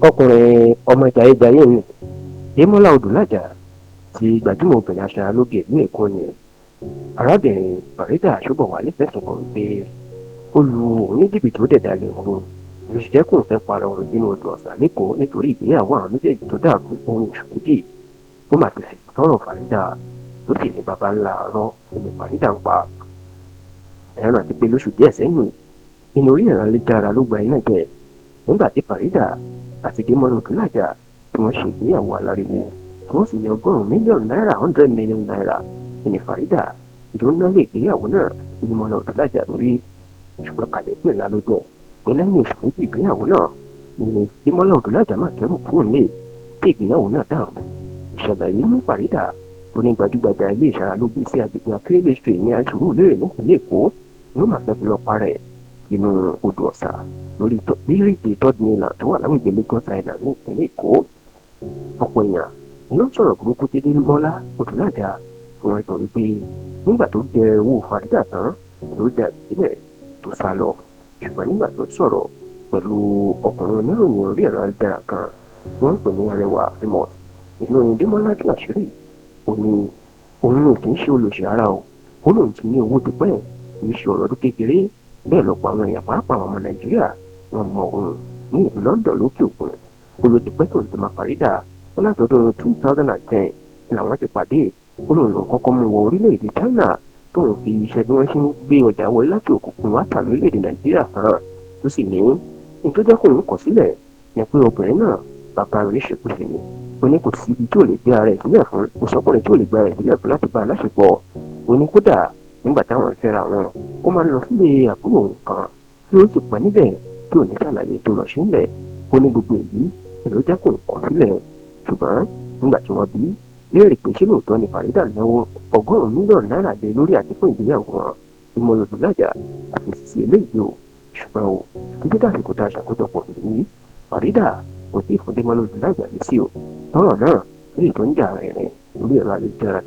Ọkùnrin ọmọ jayéjayé ni Démọ́lá Odúlàjà ti gbajúmọ̀ obìnrin aṣaralóge ìlú Èkó ni arábìnrin Farida Ṣóbọ̀wálé fẹ̀sùn kàn wípé ó lu òun ní jìbìtì, ó dẹ̀ dalẹ̀ òun, ló ṣe jẹ́ kóun fẹ́ para òun nínú odò Ọ̀sà l'Ékòó nítorí ìgbéyàwó àwọn méjèèjì tó dàrú ohun oṣù 2. Ó mà ti fèsì sọ́rọ̀ Farida, tó sì ní baba ńlá arọ́ ní Farida ń pa. Ẹ rántí pé lóṣù díẹ̀ sẹ́yìn, inú orí ẹ̀rọ ayélujára ló gba iná jẹ nígbà tí Farida àti Démọ́lá Odúlàjà tí wọ́n ṣe ìgbéyàwó aláriwo, tí wọ́n sì ní 100 mílíọ̀nù náírà, 100 million naira, ní Farida ló ná lé ìgbéyàwó náà Démọ́lá Odúlàjà lórí. Ṣùgbọ́n kàyéfì ńlá ló jẹ́ pé lẹ́yìn oṣù 2 ìgbéyàwó náà ni Démọ́lá Odúlàjà máa kẹ́rù kúrò nílé tí ìgbéyàwó náà dàrú. Ìṣẹ̀lẹ̀ yìí mú Farida tó ní gbajúgbajà ilé ìṣaralóge sí agbègbè Akérèlé Street ní Sùúrùlérè nípìnlẹ̀ Èkó ló máa fẹ́ fi lọ parẹ́ inú odò Ọ̀sà lórí bíríìjì Third Mainland tó wà lágbègbè Lagos Island ní ìpínlẹ̀ Èkó. Ọ̀pọ̀ èèyàn ló ń sọ̀rọ̀ burúkú tí Démọ́lá Odúlàjà, tí wọ́n sọ wípé nígbà tó jẹ owó Farida tán ló dà sílẹ̀ tó sá lọ. Ṣùgbọ́n nígbà tó sọ̀rọ̀ pẹ̀lú ọkùnrin oníròyìn orí ẹ̀rọ ayélujára kan tí wọ́n ń pè ní Arẹwà Famous, inú Démọ́lá tú àṣírí. Ó ní òun ò kì í ṣe olòṣì ara o, ó lóun ti ní owó tipẹ́, kì í ṣe ọ̀rọ̀ ọdún kékeré bẹ́ẹ̀. Lọ́pọ̀ àwọn èèyàn, pàápàá àwọn ọmọ Nàìjíríà, wọn mọ òun ní ìlú London lókè òkun. Ó ló ti pẹ́ tó ti máa Farida, ó látọdún 2010 làwọn ti pàdé. Ó lóun lòun kọ́kọ́ mú wọ orílẹ̀-èdè China, tóun fi iṣẹ́ bí wọ́n ṣe ń gbé ọjà wọlé láti òkùnkùn wá tà lórílẹ̀-èdè Nàìjíríà hàn. Tó sì ní ní tó jẹ́ kóun kọ̀ sílẹ̀ ni pé obìnrin náà, bàbá rẹ̀ ṣekúṣe ni. Ó ní kò sí ibi tí ò lè gbé ara ẹ̀ sílẹ̀ fún, kò sọ́kùnrin tí ò lè gbé ara ẹ̀ sílẹ̀ fún láti bá a láṣepọ̀. Ó ní kódà nígbà táwọn fẹ́ra wọn, ó máa ń lọ sílé àbúrò òun kan tí ó sì pẹ́ níbẹ̀ tí ò ní ṣàlàyé tó lọ sílẹ̀. Ó ní gbogbo èyí ló jẹ́ kóun kọ̀ sílẹ̀. Ṣùgbọ́n nígbà tí wọ́n bí léèrè pé ṣé lóòótọ́ ni Farida náwó 100 mílíọ̀nù náírà lé lórí àti fún ìgbéyàwó wọn, Démọ́lá Odúlàjà àfèsì sí eléyìí o. Ṣùgbọ́n o, títí dàsìkò tá a ṣàkójọpọ̀ yìí, Farida kò tí ì fún Démọ́lá Odúlàjà lésì o. Tọ́rọ̀ náà lórí tó ń jà rìnrìn lórí ẹ̀rọ ayélujára.